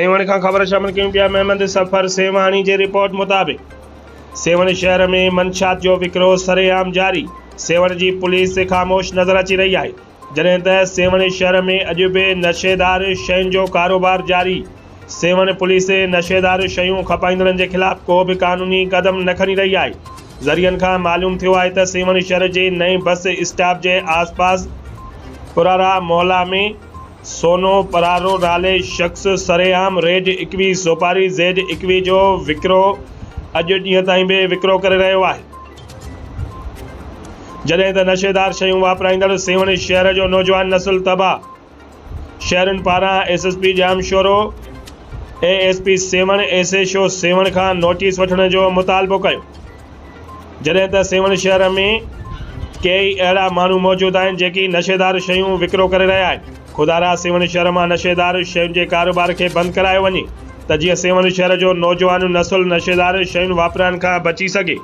سيوهڻ کان خبر شامل ڪيون پيا محمد صفر سيوهاڻي جي رپورٽ مطابق سيوهڻ شهر ۾ منشيات جو وڪرو سرعام جاري، سيوهڻ جي پوليس خاموش نظر اچي رهي آهي، جڏهن ته سيوهڻ شهر ۾ اڄ به نشيدار شين جو ڪاروبار جاري، سيوهڻ پوليس نشيدار شيون کپائيندڙن جي خلاف ڪو به قانوني قدم نه کڻي رهي آهي، ذريعن کان معلوم ٿيو آهي ته سيوهڻ شهر جي نئين بس اسٽاپ جي آس پاس پرارا محلا ۾ سونو پرارو نالي شخص سرعام ريڊ 21 سوپاري زيڊ 21 جو وڪرو اڄ ڏينهن تائين به وڪرو ڪري رهيو آهي. جڏهن ته نشيدار شيون واپرائيندڙ سيوهڻ شهر جو نوجوان نسل تباهه، شهرين پاران S S P Jamshoro, A S P Sehwan, S H O Sehwan کان نوٽيس وٺڻ جو مطالبو ڪيو. جڏهن ته سيوهڻ شهر ۾ ڪيئي اهڙا ماڻهو موجود آهن جيڪي نشيدار شيون وڪرو ڪري رهيا آهن. خدارا سيوهڻ شهر مان نشيدار شين جي ڪاروبار کي بند ڪرايو وڃي ته جيئن سيوهڻ شهر جو نوجوان نسل نشيدار شين واپرائڻ کان بچي سگهي.